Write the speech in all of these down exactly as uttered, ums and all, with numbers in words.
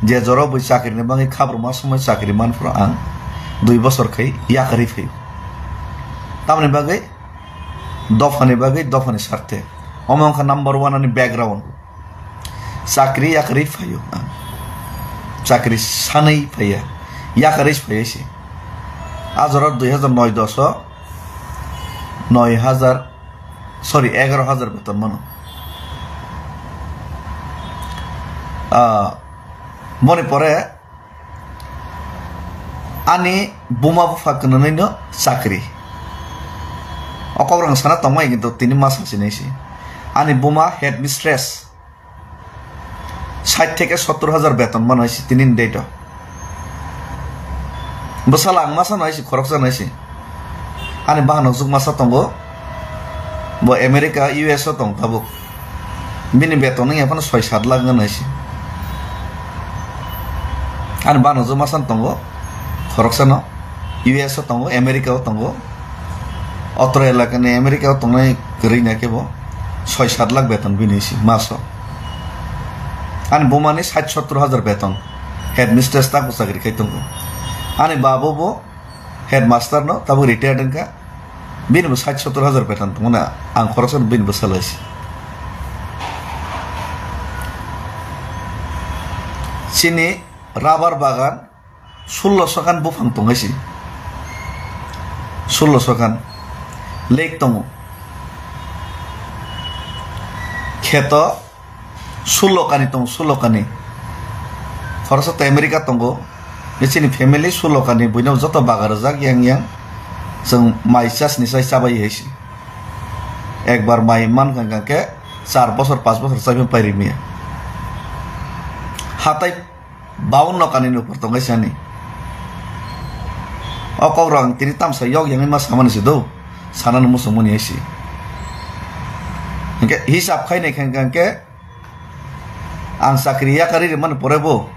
Je jora bui chakri ni bagwi khabruma somoi chakri manphuru ang dui bosor khai yakarwi phaio. Tamoni bagwi dophani bagwi dophani sarthe. Omo wngkha number one ani background. Chakri yakarwi phaio ang. Chakri sanwi phaiya. Yakarwi phaiya se. A jora dui hazar noi dos o noi hazar, sorry, egaro hazar beton mano. Ah, boni pore ani buma bupha kwnanwi no chakri. O kok rang sana tongmai kintu tini ma sasinai se. Ani buma headmistress. Sait theke sottor hajar beton mano hai se tini ni date o. Bwsala ang masa no hai se, khoroksa no hai se. Ani bahanok juk masa tongo. Bo America, U S o tong tabuk. Bini beton wngya phano soi sat lakh wngya hai se. Ani bahanok juk masa no tongo. Khoroksa no. U S o tongo, America o tongo. Otro elaka ni America o tongnai kwrwi na khe bo soi sat lakh beton bini se maso. Ani buma ni sait sottor hajar beton. Headmistress tako chakri khai tongo. Ani babo bo headmaster no tabuk retired wngkha. Bini bo sait sottor hajar beton tongmani ang khoroksa no bini bwsala se. Chini rubber bagan sullo sokan buphang tong hai se. Sullo sokan lake tongo. Kheto sullo kani tongo, sullo kani. Khoroksa to America tongo. Bini chini family sullo kani, buino joto baga rwjak yang yang. Chwng mai chasni chai chabai hai se. Ekbar mai mankha hwnkhe char bosor, panch bosor chaiphano pairimiya. Hatai baunno kani ni upor tong hai se ani. O kok rang tini tamsa yok yang ma samani se do. Sanani muchungmani hai se. Hwnkhe hisab khainai khe hwnkhe ang chakri yakarwi rwmani pore bo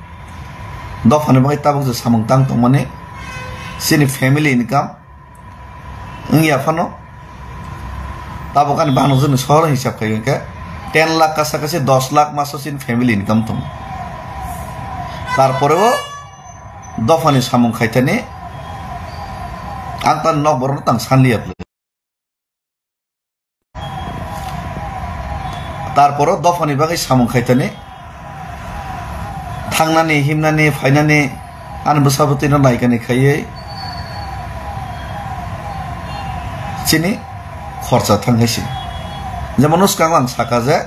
dophani bagwi tabuk je samung tang tongmani chini family income wngya phano tabuk ani bahanok jwkni sohor hisab khai hwnkhe ten lakh kasa kasi dos lakh maso chini family income tongo. Tarpore o dophani samung khaithani ang tani nok borokno tang sanliya. Tarporo dophani bagwi samung khaitani, thangnani, himnani, phainani, ani bwsa bwtwino naikani khaiwi chini khorcha thang hai se. Jemon, swkang ang saka je,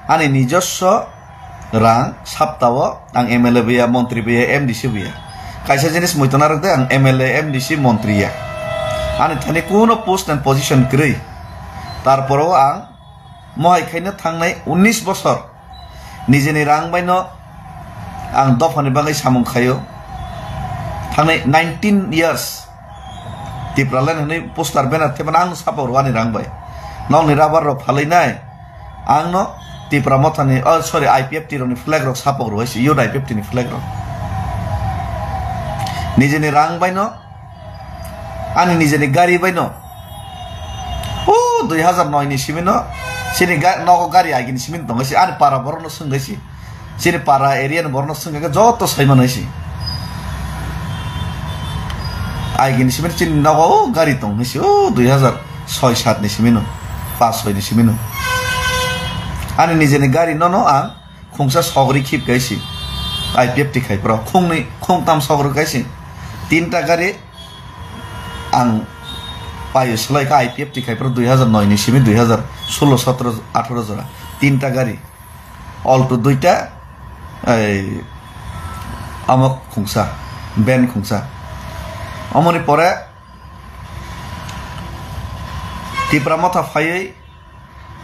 ani nijoswo rang saptao ang M L A bo ya, montri bo ya, M D C bo ya. Kaisa jinis muitu narwk de, ang M L A, M D C, montri ya. Ani thani kuno post and position kwrwi. Tarporo ang mohai khaino thangnai unnish bosor nijeni rang baino ang dophani bagwi samung khaio. Thangnai nineteen years Tipraland hwnwi poster banner thepana ang sapok rwani rang bai. Nokni rubber rok phalwi nai. Ang no Tipra Mothani, oh, sorry, I P F T rokni flag rok sapok rwui se, Youth I P F T ni flag rok. Nijeni rang bai no, ani nijeni gari bai no. O dui hazar noi ni simi no, chini ga-, nogo gari agini simi tongo se, ani para borok no swngwi se. Chini para area ni borok no swngwi khe joto sai manai se. Agini simi chini nogo o gari tong se, o dui hazar soi sat ni simi no, pas soi ni simi no. Ani nijeni gari no no ang khungsa sogri khip kai si, I P F T khai pro, khungni, khungtam sogri kai si, tinta gari ang payo slai kha I P F T khai pro dui hazar noi ni simi dui hazar solo sotro atharo jora, tinta gari, Alto duita, ei, amok khungsa, ben khungsa. Omoni pore Tipra Motha phaiwi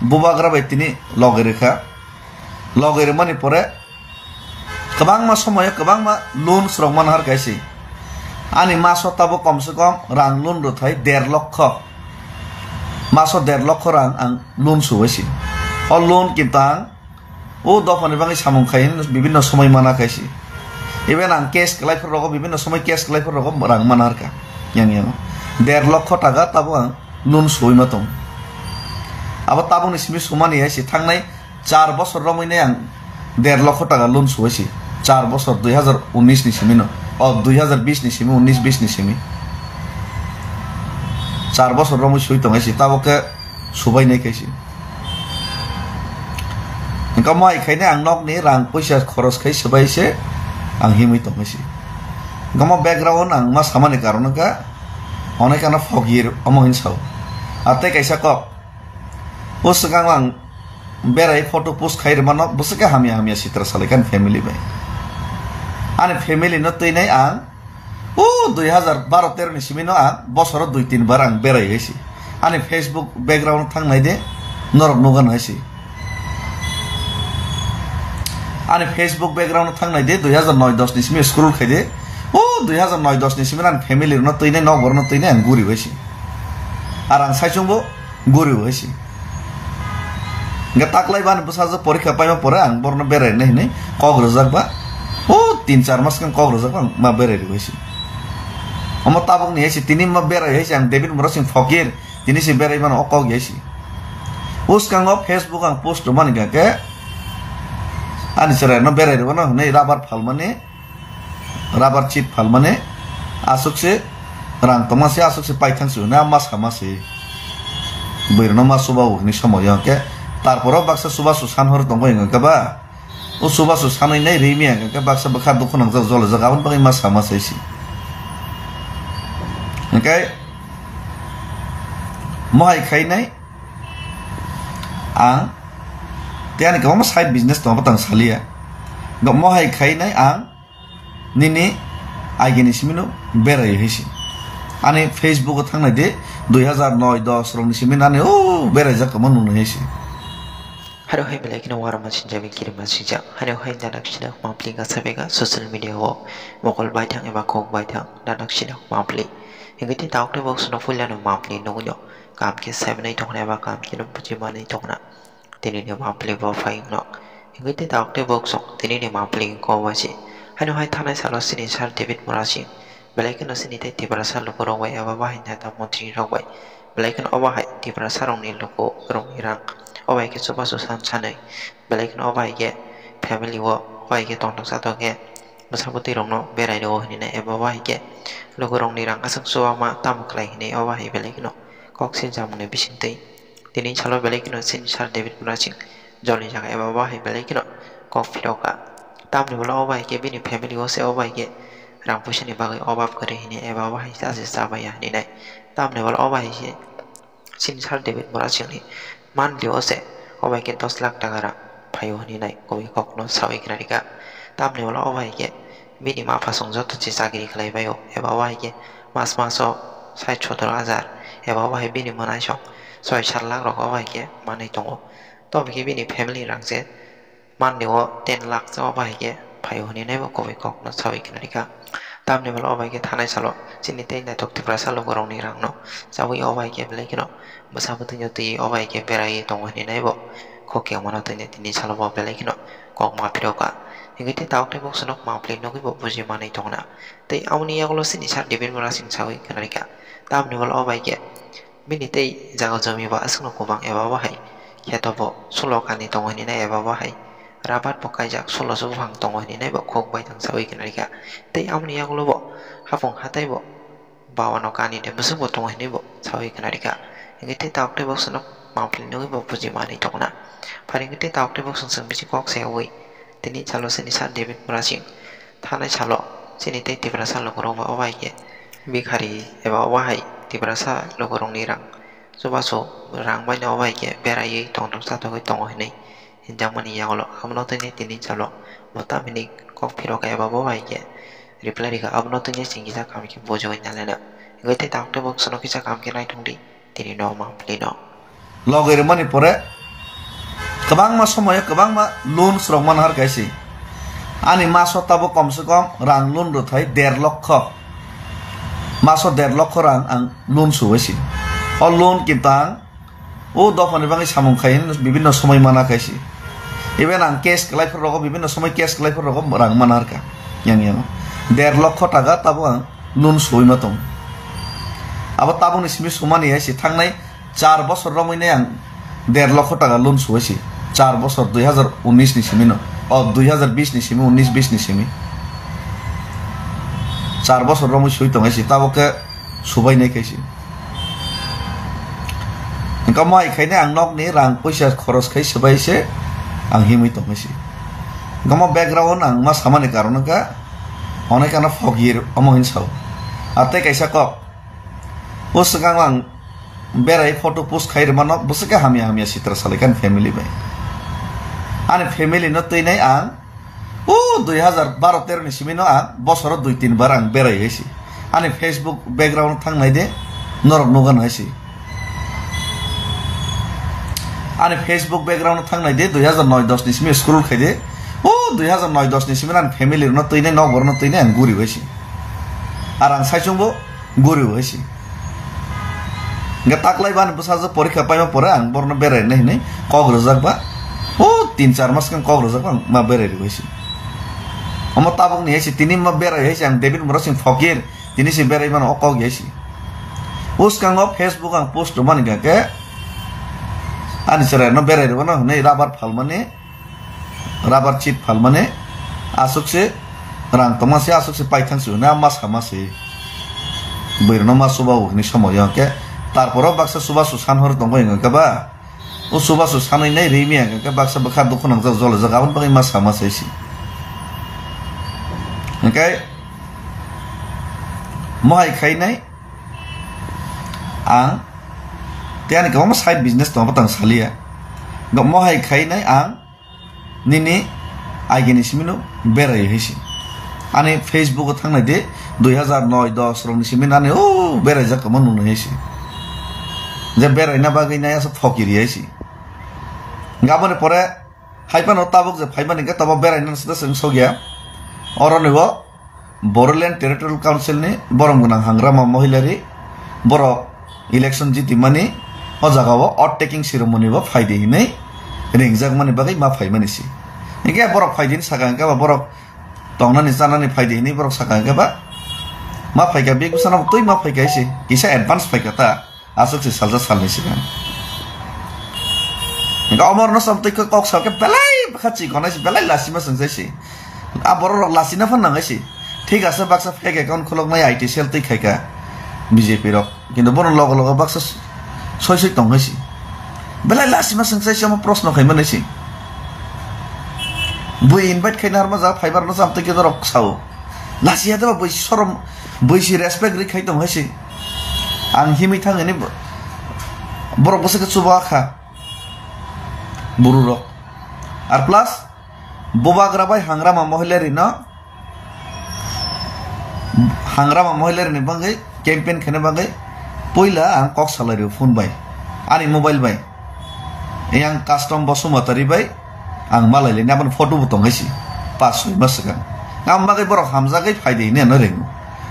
bubagra bai tini loge rwkha. Loge rwmani pore kwbangma somoyo kwbangma loan rok manhar kaisi. Ani maso tabuk komse kom rang loan rwthai der lokho. Maso der lokho rang ang loan suwai si. O loan kinto ang o dophani bagwi samung khai hwnwi bibinno somoi mana kaisi. Even ang cash kwlai phuru rogo, bibinno somoi cash kwlai phuru rogo rang mana harka. Yang yang. Der lokho taka tabuk ang loan suwai ma tong. Abo tabukni simi sumani hai si thangnai char bosor romwi nai ang der lokho taka loan suwai si. Char bosor dui hazar unis ni simi no, o dui hazar bis ni simi, unis bis ni simi. Char bosor romwi sui tong hai si, tabok khe subai nai khai si. Hingke mo hai khainai ang nokni rang puisa khoros khai swbai se ang himwi tong hai si. Hingke mo background ang ma samani karon wngkha, onai kana phok yir omo hin sao. A tei kaisa kok, o swkang ang berai photo post khai rwmano, bwswk khe hamya hamya sitra salai kha ani family bai. Ani family no twinai ang, o dui hazar baro tero ni simi no ang bosoro dui tin bar ang berai hai si. Ani Facebook background thang nai de, norok nugan hai si. Ani Facebook background thang nai de, dui hazar noi dos ni simi scroll khai de, o dui hazar noi dos ni simi ani family no twinai, nok bor no twinai ang guri hai si. Ar ang saichung bo guri hai si. Hingke taklai bani bwsajwk porikha paima pore ang borno berai nai hinui kok rwjak ba. O tin char mas khe kok rwjak ba, ma berai rw hai si. Omo tabuk ni hai si, tini ma berai hai si, ang David Murasing phokir, tini se berai mano o kok hai si. Uskango Facebook ang post rwmani hingke ani chwrai no berai rwmano hinui rubber phalmani. Rubber chip phalmani aswk se rang tongma se, aswk se paithang se hwnwi ma sama se. Bwrwino ma chuba o hwnwi somoyo hwnkhe, tarporo baksa chubachu san hor tongbai hwnkhe ba, o chubachu sanwi nai rimi hwnkhe baksa bwkha dukhu nangjak jolajak, aboni bagwi ma sama se se. Hwnkhe mohai khainai ang tei ani kwbangma side business tongo, tang saliya. Mohai khainai ang nini agini simino berai hai se. Ani Facebook o thangnai de, dui hazar noi dos rokni simi nani o berai jak tongma nungnai hai se. Haro hai belai kheno warma sinjak, kirima sinjak. Haro hai danak sinak mapli gasa bega social media o mokol baithang eba kok baithang danak sinak mapli. Hingke tei tabuk tei bok sono puila no mapli nugui no. Kam khe seven ai tongna eba kam khe no buji manai tongna. Tini ni mapli bo phai wngno. Hingke tei tabuk tei bok song tini ni mapli wngko bai se. Haino hai thanai salo sini sir David Murasing. Belai kheno sini tei Tiprasa lukurok bai eba bahai neta montri rok bai. Belai kheno obo hai Tiprasa rokni lukurokni rang. Obo hai khe chubachu san sanwi. Belai kheno obo hai khe family o, obo hai khe tongthok chathok khe bwsa bwtwi rokno berai rwo hinwi nai eba obo hai khe lukurokni rang aswk chuba ma tamo khlai hinwi obo hai belai kheno kok sinjakmani bisingtwi. Tini salo belai kheno sini sir David Murasing jolni jaga eba obo hai belai kheno kok phirokha. Tamni ulo obo hai khe bini family o se obo hai khe rang puisani bagwi obab kwrwi hinwi eba obo hai se chabaiya hinwi nai. Tamni ulo obo hai se sini sir David Murasingni monthly o se obo hai khe dos lakh taka rang phaio hinwi nai kubui kokno sawi khna rikha. Tamni ulo obo hai khe bini mapha song joto se chakri khlai baio eba obo hai khe mas maso sait sotor hajar eba obo hai bini mwnaisong soi sat lakh rok obo hai khe manwi tongo. Tobokhe bini family rang se monthly o ten lakh se obo hai khe phaio hinwi nai bo kubui kokno sawi khna rikha. Tamni ulo obo hai khe thanai salo chini tei naithok Tiprasa lukurokni rangno chawi obo hai khe belai kheno bwsa bwtwino twi obo hai khe beraiwi tongo hinwi nai bo kok khe mano tini tini salo bo belai kheno kok ma phirokha. Hingke tei tabuk tei bok sono mapli nugui bo buji manwi tongna. Tei aboni yagulo sini sir David Murasing sawi khna rikha. Tamni ulo obo hai khe bini tei jaga jomi bo aswkno kwbang eba obo hai kheto bo sulo kani tongo hinwi nai eba obo hai rabat bo kaijak sulo se buphang tongo hinwi nai bo kok baithang sawi khna rikha. Tei aboni yagulo bo hapung hatai bo bawano kani de bwswk bo tongo hinwi bo sawi khna rikha. Hingke tei tabuk tei bok sono mapli nugui bo buji manwi tongna. Phari hingke tei tabuk tei bok song chwng bisi kok sayawi tini salo sini sir David Murasing thanai salo chini tei Tiprasa lukurok bai obo hai khe bikhari eba obo hai Tiprasa lukurokni rang chubachu rang baino obo hai khe beraiwi tongthok chatokgwi tongo hinwi hinjakmani yagulo abono tini tini salo bo tamhini kok phirokha eba bo hai khe reply rikha abono tini singkisa kam khe bujogwi nalaina. Hingke tei tabuk tei bok sono kisa kam khe naithokdi. Tini no mapli no. Logwi rwmani pore kwbangma somoyo kwbangma loan swrok manhar kaisi. Ani maso tabuk komse kom rang loan rwthai der lokho. Maso der lokho rang ang loan suwaisi. O loan kinto ang o dophani bagwi samung khai bibinno somoi mana kaisi. Even ang cash kwlai phuru rogo bibinno somoi cash kwlai phuru rogo rang manharka. Yang yang der lokho taka tabuk ang loan suwi ma tong. Abo tabukni simi sumani hai se thangnai char bosor romwi nai ang der lokho taka loan suwaisi. Char bosor dui hazar unis ni simi no. O dui hazar bis ni simi, unis bis ni simi. Char bosor romwi sui tong hai si, tabuk khe subai nai khai si. Hwnkhe mo hai khainai ang nokni rang puisa khoros khai swbai se ang himwi tong hai si. Hwnkhe mo background ang ma samani karon wngkha, onek ano phok yir omo hin sao. Ar tei kaisa kok, o swkang ang berai photo post khai rwmano bwswk khe hamya hamya sitra salai kha ani family bai. Ani family no twinai ang o dui hazar baro tero ni simi no ang bosoro dui tin bar ang berai hai si. Ani Facebook background thang nai de, norok nugan hai si. Ani Facebook background thang nai de, dui hazar noi dos ni simi scroll khai de. O dui hazar noi dos ni simi ani family no twinai, nok bor no twinai ang guri hai si. Ar ang saichung bo guri hai si. Hingke taklai bani bwsajwk porikha paima pore ang borno berai nai hinui kok rwjak ba. O tin char mas khe kok rwjak ba ang ma berai rw hai si. Omo tabuk ni hai si, tini ma berai hai si, ang David Murasing Phokir, tini se berai mano o kok hai si. Bwskango Facebook ang post rwmani hingke ani chwrai no berai rwmano hinui rabar phalmani. Rubber chip phalmani aswk se rang tongma se aswk se paithang se hwnwi ma sama se. Bwrwino ma chuba o hwnwi somoyo hwnkhe tarporo baksa chubachu san hor tongbai hwnkhe ba. O chubachu sanwi nai rimi hwnkhe baksa bwkha dukhu nangjak jolajak aboni bagwi ma sama se se. Hwnkhe mohai khainai ang tei ani kwbangma side business tongo tang saliya. Mohai khainai ang nini agini simino berai hai se. Ani Facebook o thangnai de dui hazar noi dos rok ni simi nani o berai jak tongma nunui hai se. Je berai na bagwi nai asa phokiri hai se. Gaboni pore hai phano tabuk je phaimani khe tobo berai nani sida seng sogya. Oro ni bo Bodoland Territorial Council ni borom gwnang Hangrama Mohilari borok election jitimani o jagao oath taking ceremony bo phaidi hinwi ringjakmani bagwi ma phaimani si. Hinkhe borok phaidi hinwi saka hinkhe ba borok tongnani chanani phaidi hinwi borok saka hinkhe ba ma phaikha big bwsano twi ma phaikha isi kisa advance phaikha ta. Aswk se salsa salni sigang. Hingke omorno sam twi kok salke belai bwkha chikonai se, belai lasima swngjai se. A borok rok lasina phan nangai se. Thik ase baksa fake account khuloknai I T cell twi khaika B J P rok. Kintu bono logo logo baksa soi soi tong hai se. Belai lasima swngjai se omo proshno khaimani se. Bui invite khaina harma ja phaibar no sam twi khe norok sao. Lasiya de ba bui sorom, bui si respect ri khai tong hai se. Ang himwi thang ani bo-, borok bwswk khe chuba kha. Buru rok. Ar plus, bubagra bai Hangrama Mohilari no, Hangrama Mohilari ni bagwi campaign khaina bagwi puila ang kok salai rio phone bai. Ani mobile bai. Yang custom Basumatari bai ang malai le nabani photo bo tong hai si. Pas soi mas swkang. Ang bagwi borok hamjagwi phai de hinwi ano ringo.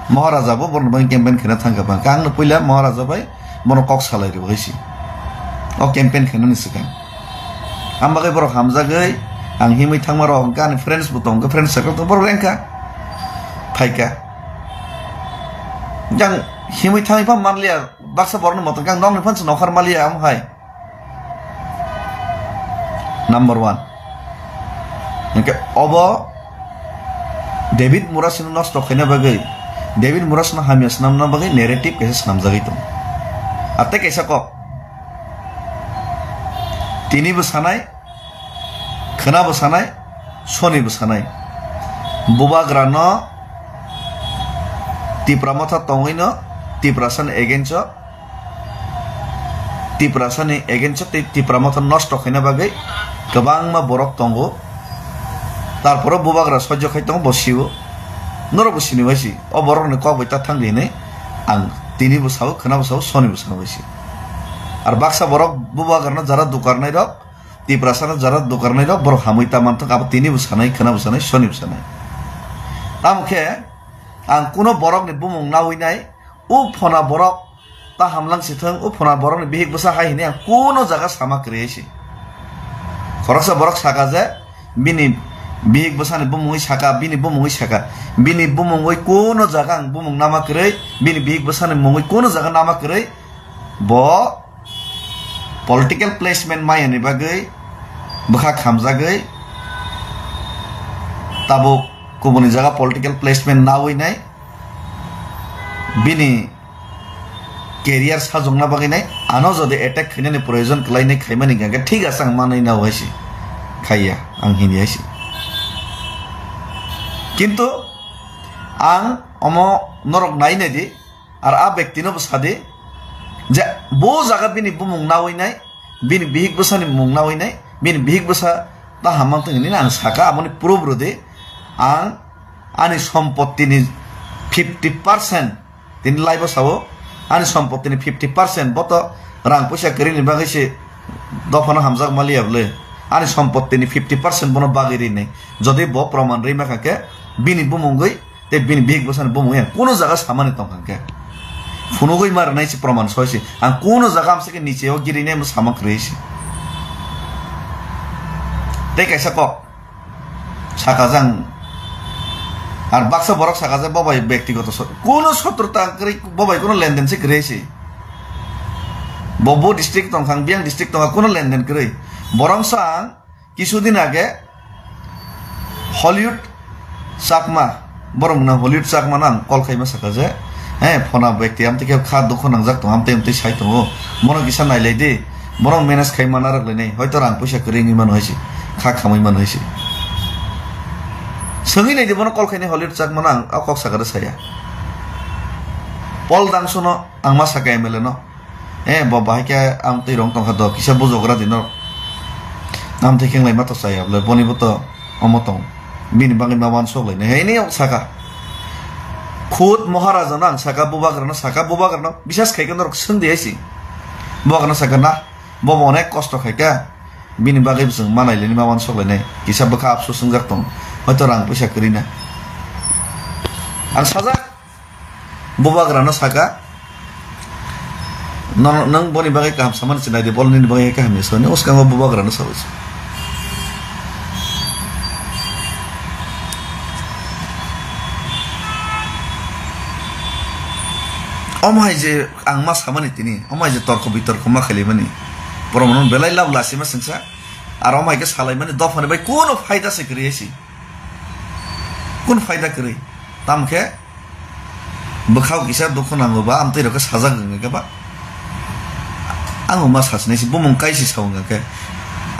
Maharaja bo borok bai campaign khena thangkha bang. Ang no puila Maharaja bai bono kok salai rio hai si. O campaign khenani swkang. Ang bagwi borok hamjagwi ang himwi thangma rok hwnkha ani friends bo tong kha, friends circle tong borok rengkha. Phaikha. Yang himwi thangwi pha manliya baksa borokni motor khe ang nokni phan se nokhar maliya amo hai. Number one. Hingke obo David Murasino nosto khaina bagwi, David Murasino hamya swnamna bagwi narrative kaisa swnamjagwi tongo. Atei kaisa kok. Tini bo sanai, khwna bo sanai, soni bo sanai. Bubagrano Tipra motha tongwino Tiprasani against o Tiprasani against o tei Tipra motha nosto khaina bagwi kwbangma borok tongo. Tarporo bubagra sojjo khai tongo, bo sio. Norok bo sini bai si. O borokni kok bai ta thang di hinwi ang tini bo sao, khwna bo sao, soni bo sao bai si. Ar baksa borok bubagrano jara dukarnai rok, Tiprasano jara dukarnai rok borok hamwi ta manthok, abo tini bo sanai, khwna bo sanai, soni bo sanai. Tamo khe ang kuno borokni bumung naui nai, o phona borok ta hamlang si thung, o phona borokni bihik bwsa hai hinwi ang kuno jaga sama kwrwi si. Khoroksa borok saka je, bini bihik bwsani bumungwi saka, bini bumungwi saka, bini bumungwi kuno jaga ang bumung nama kwrwi, bini bihik bwsani mungwi kuno jaga nama kwrwi, bo political placement maya ni bagwi bwkha khamjagwi tabuk kubuni jaga political placement nawi nai, bini career sajokna bagwi nai, ano jodi attack khainani proyojon kwlainai khaimani hwnkhe thik ase, ang manwi nao hai se khaiya, ang hini hai se. Kintu ang omo norok nai nai di, ar a bektino bo sadi je bo jaga bini bumung nawi nai, bini bihik bwsani mung nawi nai, bini bihik bwsa ta hamang thwng hinwi ang saka, aboni proof rwdi. Ang ani sompottini fifty percent, tini live-o sao, ani sompottini fifty percent bo to rang puisa kwrwini bagwi se dophano hamjak maliya bwle. Ani sompottini fifty percent bono bagwi rinai. Jodi bo proman rwi mankha khe, bini bumungwi tei bini bihik bwsani bumung ya kuno jaga samani tongkha khe, phunugwi ma rwnai se proman soi se. Ang kuno jaga amsa khe niche o girinai mo sama kwrwi se. Tei kaisa kok saka jang, ar baksa borok saka je bo bai bektigoto sot-, kuno sotrota kwrwi, bo bai kuno lenden se kwrwi se. Bo bo district tongkha, ang biyang district tongkha, kuno lenden kwrwi. Borok sa ang Kisudin age Hollywood Chakma, borok mwnang Hollywood Chakma no ang call khaima saka je, he, phona bekti amtwi khe kha dukho nangjak tongo, amtwi amtwi sai tongo, bono kisa nailai di, bono manage khai mana rwk lainai, hoito rang puisa kwrwi wngwi mano hai se, kha khamwi mano hai se. Swngwi nai di, bono call khainai Hollywood Chakma no ang o kok saka de saya. Paul Dangso no ang ma saka M L A no. Eh, bo bahai khe ang twi rong tongkha do, kisa bujogra dino. Nam thai khenglai ma to chaya bole, boni bo to omo tong. Bini bagwi ma uansuk lai nai. Hei ni saka. Khud Maharaja no ang saka, bubagra no saka, bubagra no bisas khai khe norok swng di hai si. Bubagra no saka na, bo bo onek kosto khai kha. Bini bagwi bo chwng ma nai lai nai, ma uansuk lai nai. Kisa bwkha apsu swngjak tong. Hoito rang puisa kwrwi na. Ang sajak. Bubagrano saka, "Nono, nwng boni bagwi kaham samani se nai di, bol nini bagwi kaham ya soni." Uskango bubagrano sawi se. Omo hai je ang ma samani tini, omo hai je torko bitorko ma khailaimani, borok no belai lab lasi ma sengsa, aro omo hai khe salaimani dophani bai kuno phaida se kwrwi si, kun phaida kwrwi, tamo khe. Bwkhao kisa dukhu nango ba, amtwi rok khe sajak wngkha khe ba. Ang ma sasinai si bumung kai si sao wngkha khe.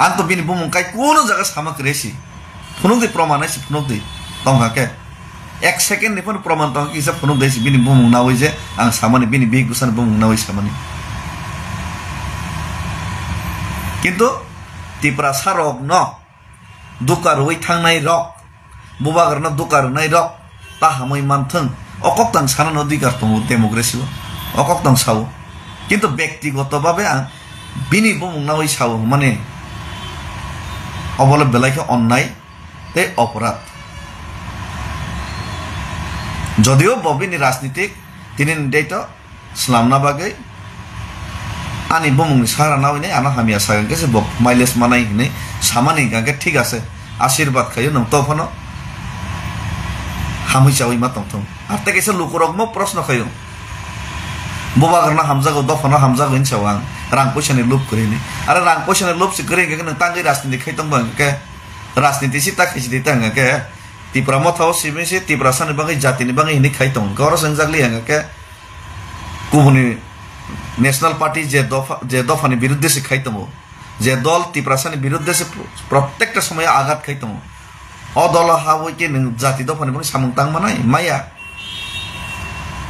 Ang to bini bumung kai kuno jaga sama kwrwi si. Phunuk di, proman hai si phunuk di. Tongkha khe. Ek second ni phano proman tongkha kisa phunuk di si bini bumung nawi je ang samani, bini bihik bwsani bumung nawi samani. Kintu Tiprasa rok no. Duka rwui thangnai rok, bubagrano duka rwnai rok ta hamwi manthwng, o koktang sanano dikar tongo democracy o, o koktang sao. Kintu bektigoto babe ang bini bumung nawi sao, mane obole belai khe onnai tei oporad. Jodio bo bini rajnitik tini ni daito swnamna bagwi ani bumungni sara nawi nai ano hamya sagang khe se bo mileage manai hinwi samani hwnkha khe thik ase, asirwad khaio nwng to phano hamwi chawi ma tongthung. Ar tei kaisa lukurokno proshno khaio, bubagrano hamjago, dophano hamjago hinwi sao ang, rang puisani lob kwrwi hinwi. Aro rang puisani lob se kwrwi hwnkha khe nwng tangwi rajniti khai tongba hwnkha khe, rajniti se ta khaisidi ta hwnkha khe, Tipra motha o simi se Tiprasani bagwi, jatini bagwi hinwi khai tongo hwnkha, oro se wngjak liya hwnkha khe, kubuni National Party je dopha, je dophani birudde se khai tongo, je dol Tiprasani birudde se pro-, protekta somoyo agat khai tongo, o dolo habwi khe nwng jati dophani bagwi samung tang manai maya.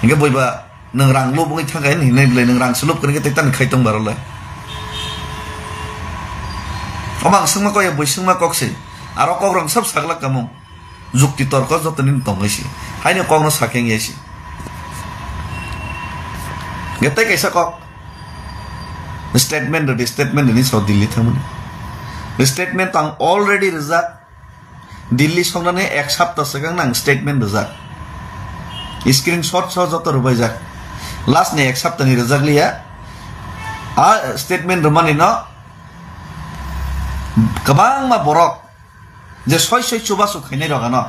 Hinkhe boiba nwng rang lub wngwi thangkha hinwi hinwi bwlai nwng rang se lub kwrwngkhe tei tani khai tong barolai. Omo ang swngma kok ya, bui swngma kok se. Aro kok rang sab saglak kamung. Jukti torko joto nini tongwi si. Haino kokno sakhe wngya si. Nge tei kaisa kok. Statement rwdi, statement rwni sao Delhi thangmani. Statement ang already rijak. Delhi songnani ek sapta swkang nang statement rijak. Screenshot so joto rwbaijak. Last ni ek sapta ni rijak liya. A statement rwmani no kwbangma borok je soi soi chubachu khainai rok ano,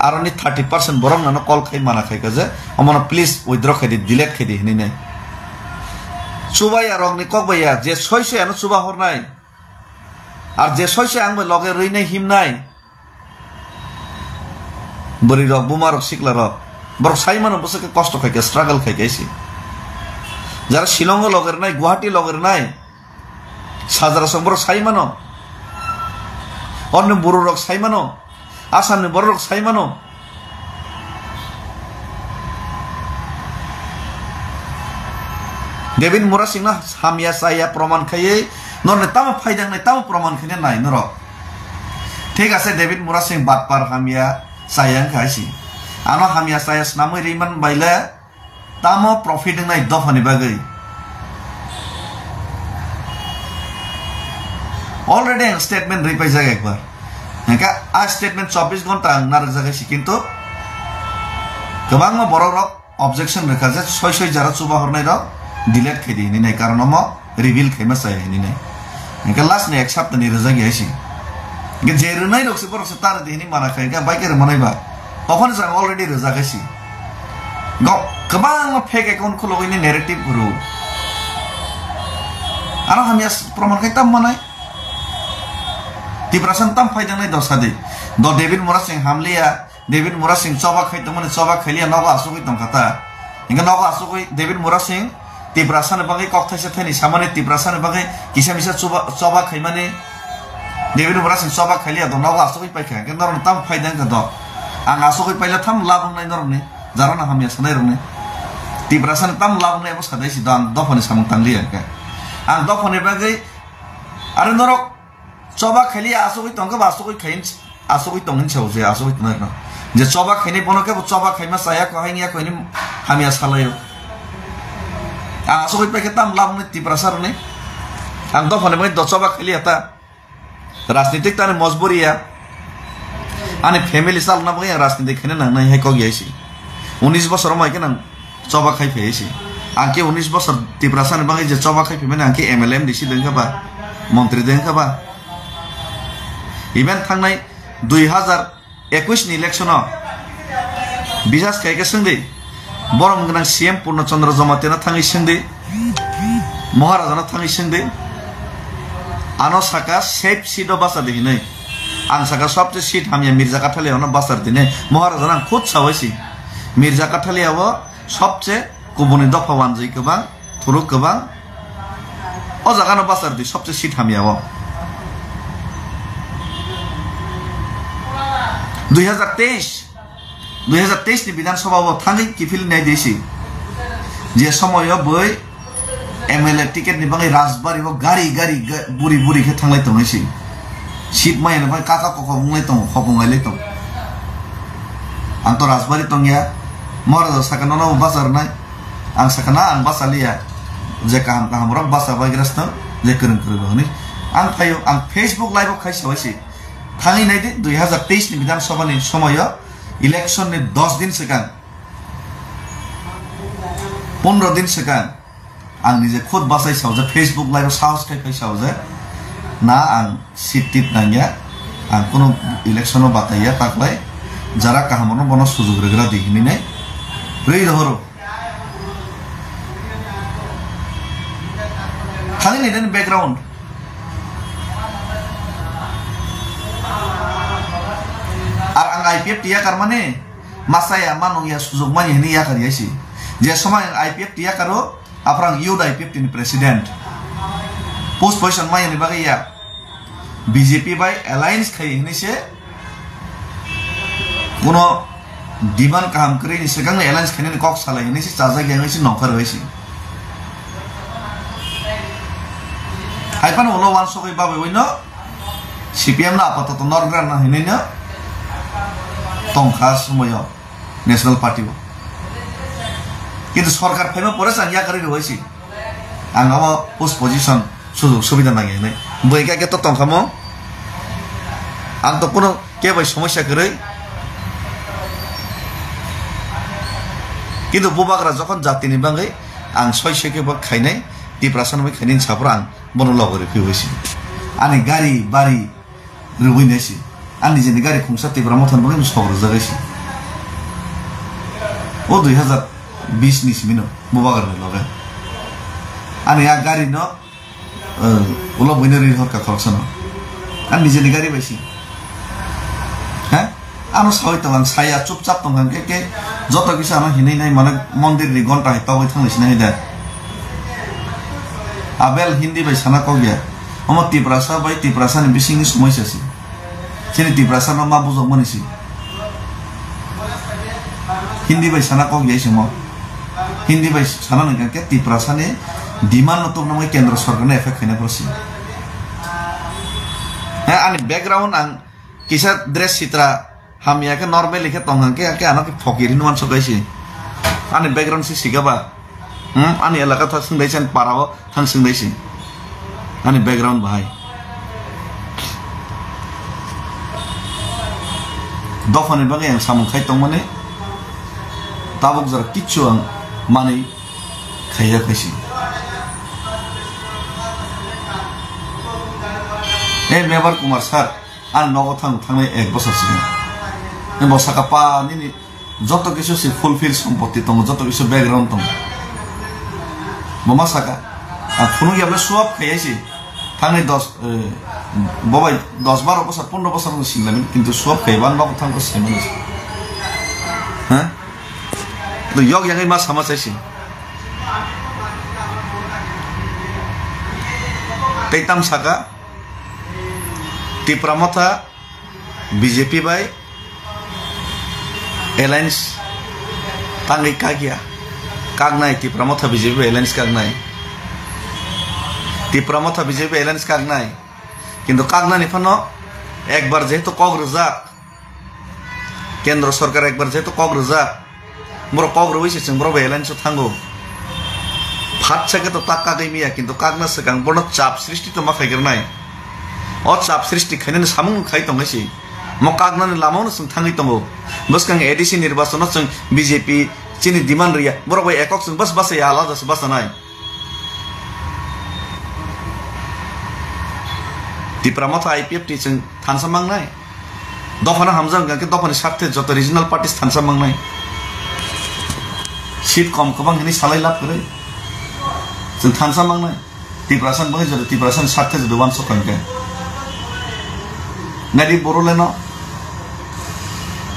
aroni thirty percent borok nano call khai mana khai kha je, omono please withdraw khai di, delete khai di hinwi nai. Chubaya rokni kok bai ya, je soi soi ano chuba hornai, ar je soi soi ang bai loge rwinai himnai, Bwrwi rok, buma rok, sikla rok, borok sai mano bwswk khe kosto khai khe, struggle khai khe se. Jara Shillong o loge rwnai, Guwahati loge rwnai, sajra song borok sai mano. Orni buru rok sai mano, Assam ni borok rok sai mano. David Murasing no hamya chaya proman khaiwi norni tamo phaidang nai, tamo proman khaina nai norok. Thik ase, David Murasing batpar hamya chaya wngkha hai se. Ano hamya chaya swnamwi riman baile tamo profit wngnai dophani bagwi? Already ang statement ripaijak ekbar. Hingkhe a statement chobbish ghonta ang narwkjak hai se, kintu kwbangma borok rok objection rwkha je soi soi jara chuba hornai rok delete khai di hinwi nai, karon omo reveal khaima chaya hinwi nai. Hingkhe last ni ek sapta ni rwjak ya se. Hingkhe je rwnai rok se borok se ta rw di hinwi mana khai, hingkhe bai khe rwmanai ba. Ophani jang already rwjak hai se. Go, kwbangma fake account khulogwi ni narrative rw. Aro hamya s-, proman khai tam manai. Tiprasa tam phaidang nai dosa di. Do David Murasing hamliya, David Murasing choba khai tongmani choba khailiya nogo asugwi tongkha ta. Hingkhe nogo asugwi David Murasing Tiprasa ni bagwi kok thaisa thani samani, Tiprasa ni bagwi kisa misa chuba-, choba khaimani, David Murasing choba khailiya do nogo asugwi paikha. Hingkhe norok tam phaidang kha do. Ang asugwi paila tham labung nai norokni, jarano hamya sanai rokni. Tiprasa ni tam labung nai abo sadai si do, ang dophani samung tangliya hingkhe. Ang dophani bagwi, are norok choba khailiya asugwi tongkha ba asugwi khai, asugwi tongni sao je asugwi tongnai rok. Je choba khainai bono khe bo choba khaima chaya ko haini ya ko hini hamya salaio. Ang asugwi paikhe tam labung nai Tiprasa rokni. Ang dophani bagwi do choba khailiya ta. Rajnitik tani mojburiya. Ani family chalna bagwi ang rajnitik khaina nangnai hai kok ya se. Unis bosor mai khe nang choba khai phai se. Ang khe unis bosor Tiprasa ni bagwi je choba khai phaimani ang khe M L A M D C dengkha ba, montri dengkha ba. Even thangnai dui hazar ekwis ni election o bisas khai khe swngdi, borom gwnang C M Purno Chandra Jamatia no thangwi swngdi, Maharaja no thangwi swngdi, ano saka safe seat o basa di hinwi. Ang saka sobse seat hamya Mirza Kathalia no basa di hinwi. Maharaja no ang khud sawai si. Mirza Kathalia o sobse kubuni dopha wanjwi kwbang, thuruk kwbang. O jaga no basa di sobse seat hamya o. Dui hazar teis, dui hazar teis ni Bidhan Sabha o thangwi kiphil nai di si. Je somoy o boi M L A ticket ni bagwi Rajbari o gari gari ga-, buri buri khe thanglai tongnai si. Seat maya ni bagwi kaka koko wnglai tongo, khopung lai tongo. Ang to Rajbari tongya, Maharaja saka nono basa rwnai. Ang sakha na, ang basa liya. Je kaham kaham rok basa bai grasno, je kwrwng kwrwng rok hinwi. Ang phaio, ang Facebook live o khai sawai si. Thangwi nai di, dui hazar teis ni Bidhan Sabha ni somoyo election ni dos din swkang, pondro din swkang, ang nije khud bachai saojak, Facebook live o sahos khai khai saojak. Na ang seat tit nangya, ang kunu election o bataiya, taklai jara kaham rokno bono sujug rwgra di hinwi nai rwi rohoro. Thangwi nai nini background. Ar ang I P F T yakar mani, masaya, manung ya, sujug mani hinwi yakar ya si. Je somai ang I P F T yakaro, aphrang youth I P F T ni president. Post position maya ni bagwi ya. B J P bai alliance khai hinwi se, kuno demand kaham kwrwi ni swkang ni alliance khainani kok salai hinwi se chajak ya hinwi se nongkhor bai se. Hai phano ulo wansugwi babwi no C P M no apatoto norok rana hinwi no tongkha somoyo. National Party o. Kintu sorkar phaima pore chang yakarwi rwbai si. Ang abo post position sujug subida nangya hinwi. Bwrwi khe to tongkha mo. Ang to kuno kebo bai somosya kwrwi. Kintu bubagra jokhon jatini bagwi ang soi soi khe bo khainai, Tiprasa ni bagwi khainai hinwi saphuru ang bono logo rw phiwi si. Ani gari, bari, rwui nai si. Ani nijeni gari khungsa Tipra Motha ni bagwi sok rwjak hai si. O dui hazar bis ni simi no bubagra ni loge. Ani a gari no, eh, ulo buino ri horka khoroksa no. Ani nijeni gari bai si. Ha? Ano sawi tong ang saya chupchap tong ang ke ke joto kisa ano hinwi nai mane mondir ni gonta hai togwi thangwi sinai da. Abel Hindi bai sana kok ya. Omo Tiprasa bai Tiprasa ni bising ni somoi sasi. Chini Tiprasa no ma bujok mani si. Hindi bai sana kok ya simo. Hindi bai sana nang ke Tiprasa ni demand no tok nang kendra sarkar ni effect khaina prosi. Ha ani background ang kisa dress sitra hamya khe normal khe tong hang khe, khe ano khe phokiri nuan sok kaisi. Ani background si siga ba. Hmm, ani elaka thang sing dai sen para o thang sing dai si. Ani background bahai. Dophani bagwi ang samung khai tongmani tabuk jora kichu ang mani khaiya kaisi. Eh, Mebar Kumar sir, Ani nogo thang thangnai ek bosor sini. Ni bo saka pa nini joto kisu si fulfill sompoti tongo, joto kisu background tongo. Bo ma saka, ang phunuk ya ble swap khai si. Thangnai dos, eh, bo bai dos baro bosor, pondro bosor no singlamin, kintu swap khai ban nogo thang ko sini. Ha? To yok yang ma sama sai si. Tei tam saka, Tipra Motha B J P bai alliance tangwi kakya. Kaknai Tipra Motha B J P bai alliance kaknai. Tipra Motha B J P bai alliance kaknai. Kintu kaknani phano ekbar jehetu kok rwjak, Kendro sorkar ekbar jehetu kok rwjak, borok kok rwui se chwng borok bai alliance o thango. Phatsa khe to tak kagwi miya, kintu kakna swkang bono chap srishti to ma khai kernai. O chap srishti khainani samung khai tongwi se. Mo kaknani lama no chwng thangwi tongo. Bwskang A D C nirbachon o chwng B J P chini demand riya. Borok bai ekok chwng bas basa ya, alada se basa nai. Tipra Motha I P F T chwng thansa mangnai. Dophano hamjak hwnkha khe dophani sarthe joto regional parties thansa mangnai. Seat kom kwbang hwnwi salai lab kwrwi. Chwng thansa mangnai. Tiprasa ni bagwi joto Tiprasa ni sarthe joto uansuk hwnkhe. Nadi Boroleno.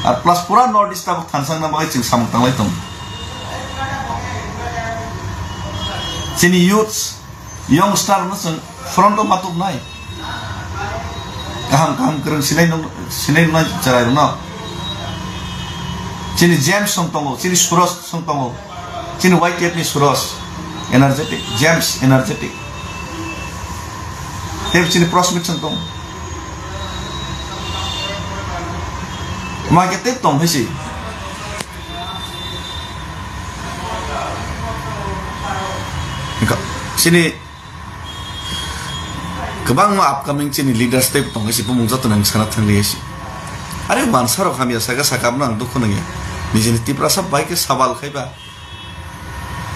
Ar plus pura North East tabuk thansa wngna bagwi chwng samung tanglai tongo. Chini youths, youngster no chwng front o ma tubnai. Kaham kaham kwrwng sinai nung-, sinai nungnai chwrai rwno. Chini James song tongo, chini Suros song tongo, chini Y T F ni Suros, energetic, James energetic. Tei chini Prosmit song tongo. Ma khe tei tong hai si. Chini kwbangma upcoming chini leaders tei tongwi si bumung joto nang sana thangli si. Are mansa rok hamya saka saka abno ang dukhu nangya. Nijini Tiprasa bai khe sabal khaiba.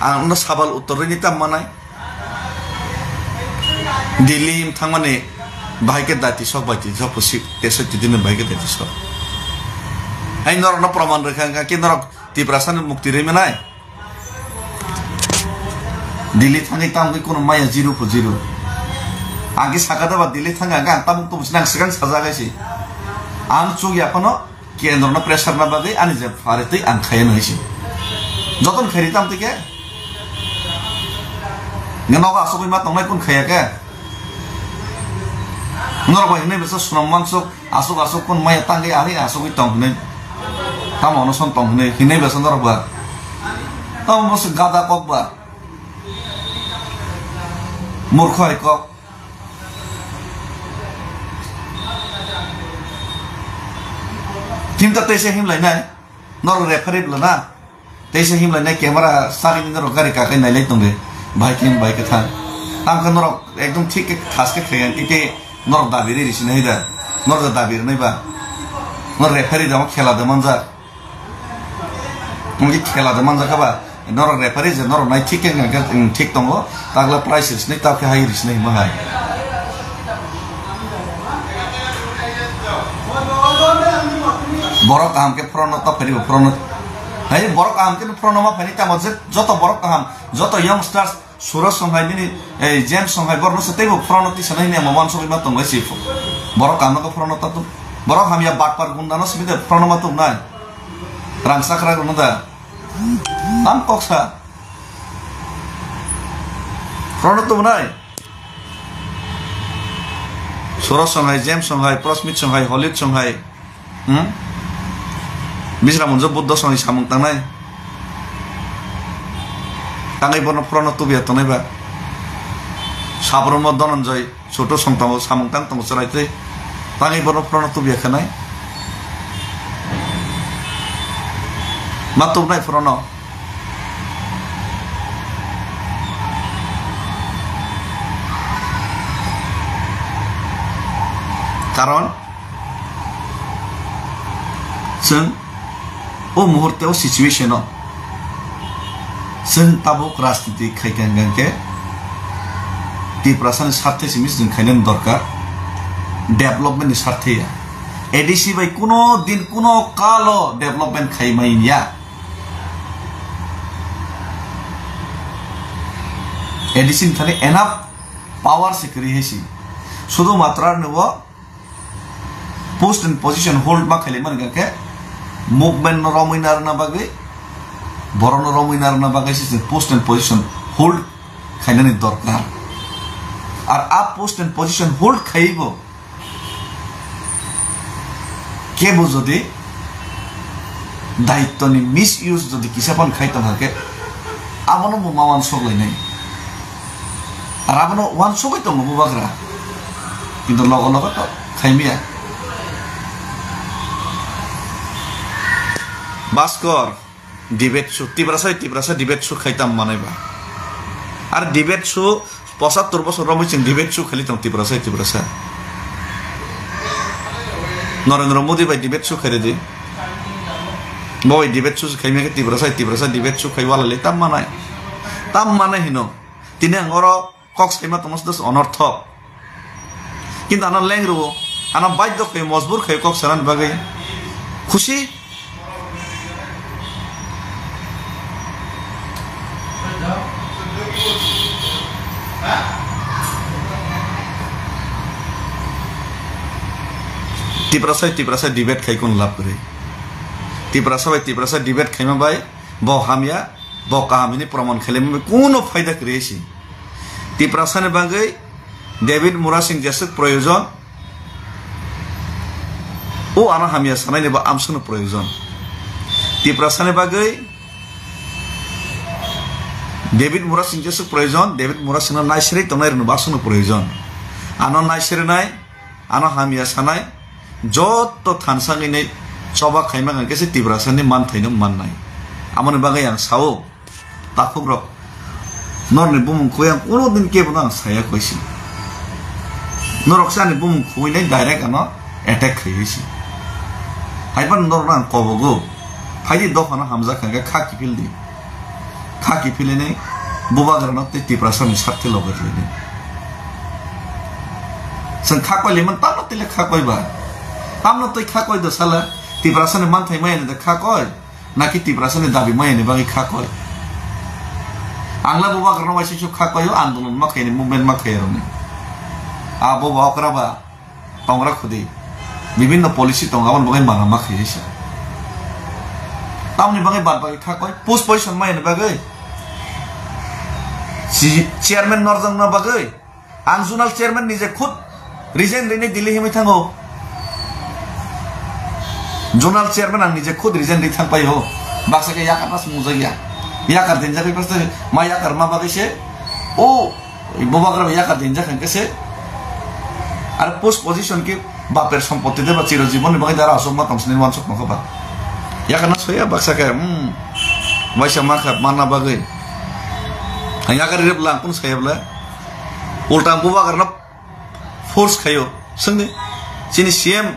Ang no sabal uttor rini tam manai. Delhi thangmani bai khe dati sok bai ti sok pusi teso titini bai khe dati sok. Ai norok no proman rwkha wngkha khe norok Tiprasa ni mukti rwi manai. Delhi thangwi tamo khe kono maya zero po zero. Ang khe saka da ba Delhi thangwi ang khe ang tabuk tubu sinang swkang sajak hai si. Ang chuk ya phano kendro no pressure na bagwi ani je phare twi ang khaya nai si. Joton khairi tam twi khe. Nge nogo asugwi ma tongnai kun khaya khe. Norok bai hinwi bisa sunam mansuk. Asuk asuk kun maya tangwi ari asugwi tong hinwi. Tamo ono son tong hinwi hinwi besa norok ba. Tamo bwswk gada kok ba. Murkho hai kok. Tinta teisa himlai nai. Norok referee bwla na. Teisa himlai nai camera sagini norok gari kakai nailai tongde. Bahai khe bahai khe thang. Tamo khe norok ekdom thik khe thas khe khaiya khe khe norok dabi ri risi nai da. Norok da dabi rwnai ba. Norok referee da khela da manjak. Mungki khela da manjak ba. Norok referee je norok nai thik khe hwnkhe, mm, thik tongo. Takla price risi nai tamo khe hai risi nai hima hai. Borok kaham khe phrono ta phari bo phrono. Hai borok kaham khe phrono ma phani tamo je joto borok kaham, joto youngsters, Suraj song hai nini, eh, James song hai borok no se teibo phrono tisa nai nini amo wansugwi ma tongo si. Borok kaham no phrono ta tu. Borok hamya batpar gundano simi de phrono ma tubnai. Rang chakra rwno da. Tam koksa. Phrono tubnai. Suros songhai, James songhai, Prosmit songhai, Holid songhai. Hmm? Bisra munjo Buddho songhai samung tangnai. Tangwi bono phrono tubya tongnai ba. Sabromo Dhananjay. Soto songtamo samung tang tongo chwrai tei tangwi bono phrono tubya khanai. Ma tubnai phrono. Karon chwng o muhurte o situation o chwng tabuk rajniti khaikha hwnkhe Tiprasani sarthe simi chwng khainani dorkar, development ni sarthe ya. A D C bai kuno din kuno kalo development khaimai ya. A D C ni thani enough power se kwrwi hai si. Sudu matra ni o post and position hold ma khaili mani khe movement no romwi narwkna bagwi, borok no romwi narwkna bagwi se chwng post and position hold khainani dorkar. Ar a post and position hold khaiwi bo kebo jodi daitwni misuse jodi kisa phano khai tongkha khe abono bo ma uansuk lainai. Ar abono uansugwi tongo bubagra, kintu logo logo to khaimya. Baskor debate show, Tiprasa bai Tiprasa debate show khai tam manai ba. Ar debate show pochattor bosor romwi chwng debate show khaili tong Tiprasa bai Tiprasa. Narendra Modi bai debate show khairedi. Bo bai debate show khaimya khe Tiprasa bai Tiprasa debate show khai wala le tam manai. Tam manai hino. Tini ang oro kok saima tongma se dos onorthok. Kintu ano leng rwo, ano baidhyo khai, mojbur khai kok sanani bagwi. Khusi. Tiprasa bai Tiprasa debate khai kun lab kwrwi. Tiprasa bai Tiprasa debate khaima bai bo hamya, bo kaham hini proman khailai mani kuno phaida kwrwi si. Tiprasani bagwi David Murasing jeswk proyojon, o ano hamya sanaini bo amsukno proyojon. Tiprasani bagwi David Murasing jeswk proyojon, David Murasingno naisirwi tongnai rwno bo aswkno proyojon. Ano naisirinai, ano hamya sanai, joto thansa wngwi choba khaima hwnkhe se Tiprasani manthaino mannai. Amoni bagwi ang sao. Takhuk rok, norokni bumung khoi ang kuno din kebo no ang saya koi si. Norok se ani bumung khoi nai direct ano attack khai si. Hai phano norok no ang kobogo. Phaidi dophano hamjak kha khe kha kiphil di. Kha kiphil ni bubagra no tei Tiprasa ni sarthe loge khlai di. Chwng kha koi le man tamno tile kha koi ba. Tamno tei kha koi do sala Tiprasa ni manthai maya ni da kha koi. Naki Tiprasani dabi maya ni bagwi kha koi. Ang le bubagrano waisa khe kha koi o, andolon ma khaini, movement ma khairokni. A bo ba okra ba tongra khudi. Bibinno policy tongo, aboni bagwi mana ma khaisa. Tamni bagwi bad bagwi kha koi, post position maya ni bagwi. Si chairman norjakna bagwi. Ang zonal chairman nije khud resign rini Delhi himwi thango. Zonal chairman ang nije khud resign ri thang paio. Baksa khe yakar nas mujak ya. Yakar dinjak ri paste ma yakar ma bagwi se. O bubagra yakar dinjak hwnkhe se. Ar post position khe baper sompotti de ba chiro jibon ni bagwi dara asok ma tong sini wansok ma ba. Yakar nas ya baksa khe. Hmm. Waisa ma kha manna bagwi. Ang yakar ri bla ang kun saya bla. Ulta ang bubagrano force khaio. Swngdi, chini C M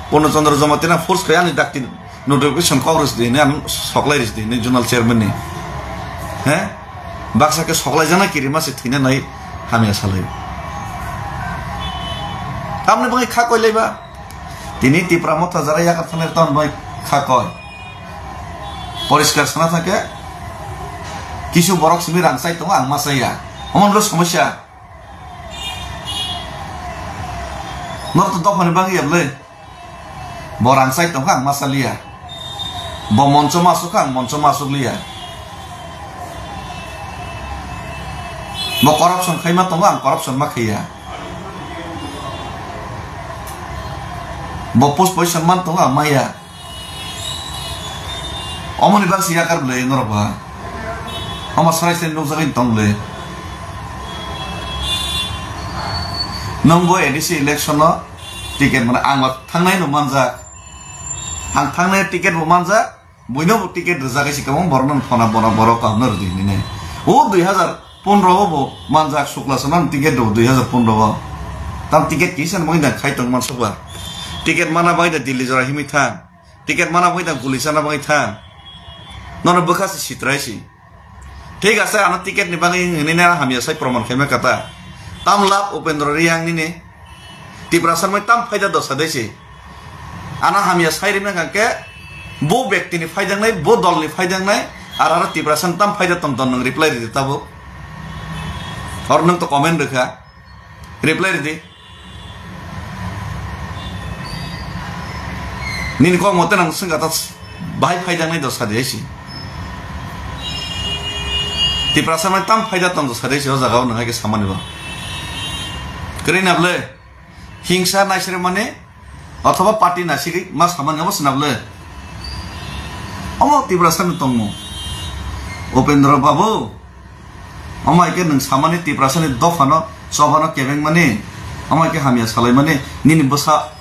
Purno Chandra Jamatia force khaio ani dakti notification kok rwsdi hwnwi, ano soklai rwsdi hwnwi zonal chairman ni. He? Baksa khe soklai jana kirima se thwina nai hamya salai. Tamni bagwi kha koi laiba. Tini Tipra Motha jara yakar thanai tamni bagwi kha koi. Poriskar sana thangkhe kisu borok simi rang chai tongo, ang ma chaya. Omo nolo somosya. Norok to dophani bagwi ya bwle. Bo rang chai tongkha, ang ma chaliya. Bo moncho ma asuk kha, ang moncho ma asuk liya. Bo corruption khaima tongo, ang corruption ma khaiya. Bo post position man tongo, ang maya. Omoni bagwi yakar bwlai norok ba. Omo sarai sarai nukjagwi tong bwlai. Nwng bo A D C election no ticket mana, ang ba thangnai no manjak. Ang thangnai ticket bo manjak, buino bo ticket rwjak, isi kwbang borok no phone, bono borok kaham no rwdi hinwi nai. O dui hazar pondro o bo manjak, Sukla Sona no ticket rw dui hazar pondro o. Tam ticket kisa no bagwi da khai tong man sukla. Ticket mana bagwi da Delhi jora himwi thang. Ticket mana bagwi da guli chana bagwi thang. Nono bwkha se sitrai si. Thik ase, ano ticket ni bagwi hinwi nai hamya sai proman khaima kata. Tam lab Upendra Reang nini. Tiprasa mai tam phaida dosa dei si. Ano hamya sai rimna kangke bo bekti ni phaidangnai, bo dol ni phaidangnai, ar aro Tiprasa tam phaida tong don nwng reply ridi tabuk. Or nwng to comment rwkha. Reply ridi. Nini kok mote nang swngkha ta bahai phaijaknai dosa di aisi. Tiprasa mai tam phaida tong dosa di aisi o jaga o nang hai khe samani bo. Kwrwi na bwle? Hingsa naisre mani othoba party nasigwi ma samani obo sina bwle? Omo Tiprasa ni tongmung. Upendra Babu. Omo hai khe nwng samani Tiprasani dophano, chophano kebengmani, omo hai khe hamya salaimani, nini bwsa,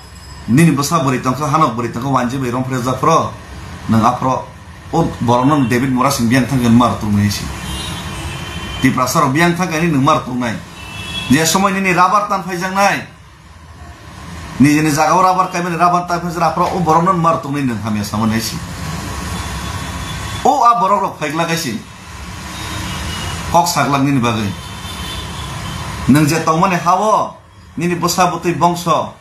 nini bwsa bwrwi tongkha, hanok bwrwi tongkha, wanji bai romphre japhro, nwng aphro, o borokno David Murasing biyang thangkhe mar tongnai si. Tiprasarok biyang thangkhe nini nwng mar tongnai. Je somoi nini rabar tan phaijaknai, nijini jagao rabar kaimani, rabar tai phai jora aphro o borokno mar tongnai nwng hamya samani hai si. O a borok rok phaiglak hai si. Kok saglak nini bagwi. Nwng je tongmani ha-o, nini bwsa bwtwi bongso,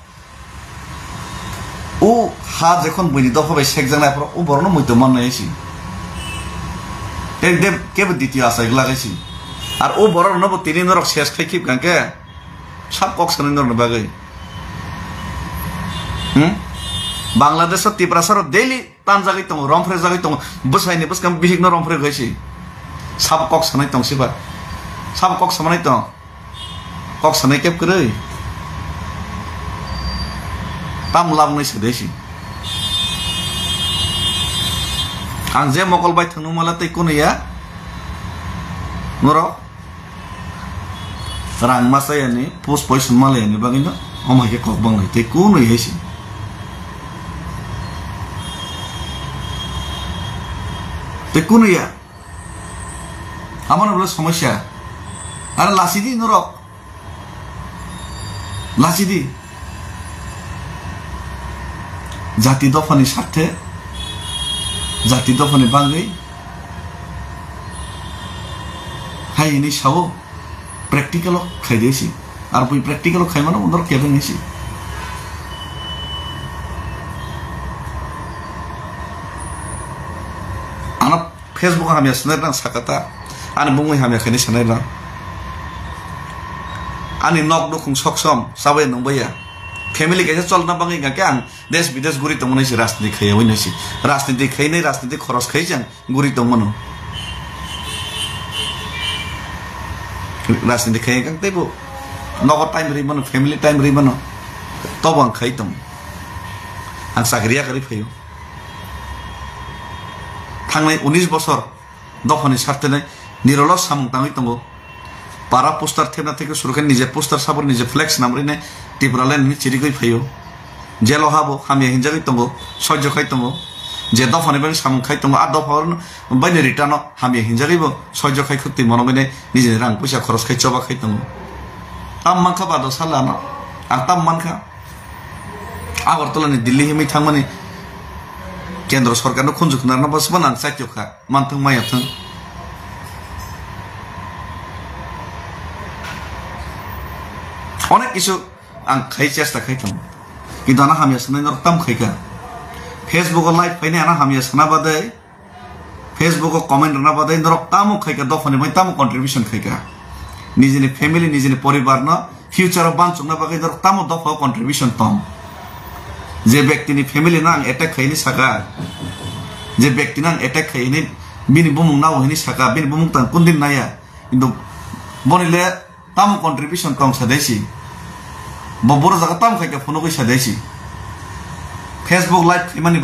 o ha jekhon buini dopha bai sekjaknai aphro o borokno muitu mannai hai si. Tei de kebo ditiyo achai glak hai si. Ar o borok rokno bo tini norok ses khai khib kangkhe. Sab kok sanai norokni bagwi. Hmm? Bangladesh o Tiprasa rok daily tanjagwi tongo, romphre jagwi tongo. Bwsaini bwskang bihikno romphre gwi si. Sab kok sanai tong siba. Sab kok samanai tong. Kok sanai kep kwrwi. Tam labnai se dei si. Ang je mokol bai thangno mala tei kunu ya. Norok. Rang masa yani, post poison mala yani bagwi no, omo hai khe kok bang lai, tei kunu ya si. Tei kunu ya. Amano bole somosya. Are lasi di norok. Lasi di. Jati dophani sarthe, jati dophani bagwi hai hwnwi sao, practical o khai de si. Ar bui practical o khai mano norok kebeng si. Ano Facebook o hamya sanai rang sakata, ani bumui hamya khaini sanai rang. Ani nok nukhung soksom, chabai nungbaiya. Family kaisa cholna bagwi hingkha khe ang des bides guri tongmani si rajniti khaiya wi nai si. Rajniti khainai, rajniti khoros khai jang guri tongmano. Rajniti khai kang teibo nogo time ri mano, family time ri mano. Tobo ang khai tong. Ang chakri yakarwi phaio. Thangnai unis bosor dophani sartene nirolo samung tangwi tongo. Para poster thepna theke suru khe nije poster sabor nije flex namrine Tipraland ni chirigwi phaio. Jelo habo hamya hinjagwi tongo, soijo khai tongo. Je dophani bagwi samung khai tongo, a dopha baini return o hamya hinjagwi bo soijo khai khwtwi monogwine nijini rang puisa khoros khai choba khai tongo. Tam mankha bado salano, ang tam mankha. Agartala ni Delhi himwi thangmani kendro sorkar no khunju khwnarna bwswkno ang chaitokha. Manthung maya thung. Onek kisu ang khai chesta khai thung. Kintu ano hamya sanai norok tam khai kha. Facebook o live phainai ano hamya sana badai, Facebook o comment rwna badai norok tamo khai kha, dophani bai tamo contribution khai kha. Nijini family, nijini poribar no future o bansukna bagwi norok tamo dopha o contribution tong. Je bektini family no ang attack khaini saka, je bektino ang attack khaini, bini bumung nao hini saka, bini bumung tang kundin naya. Kintu boni le tamo contribution tong sadesi. Bo boro jaga tamo khaika phunugwi sadesi. Facebook live imani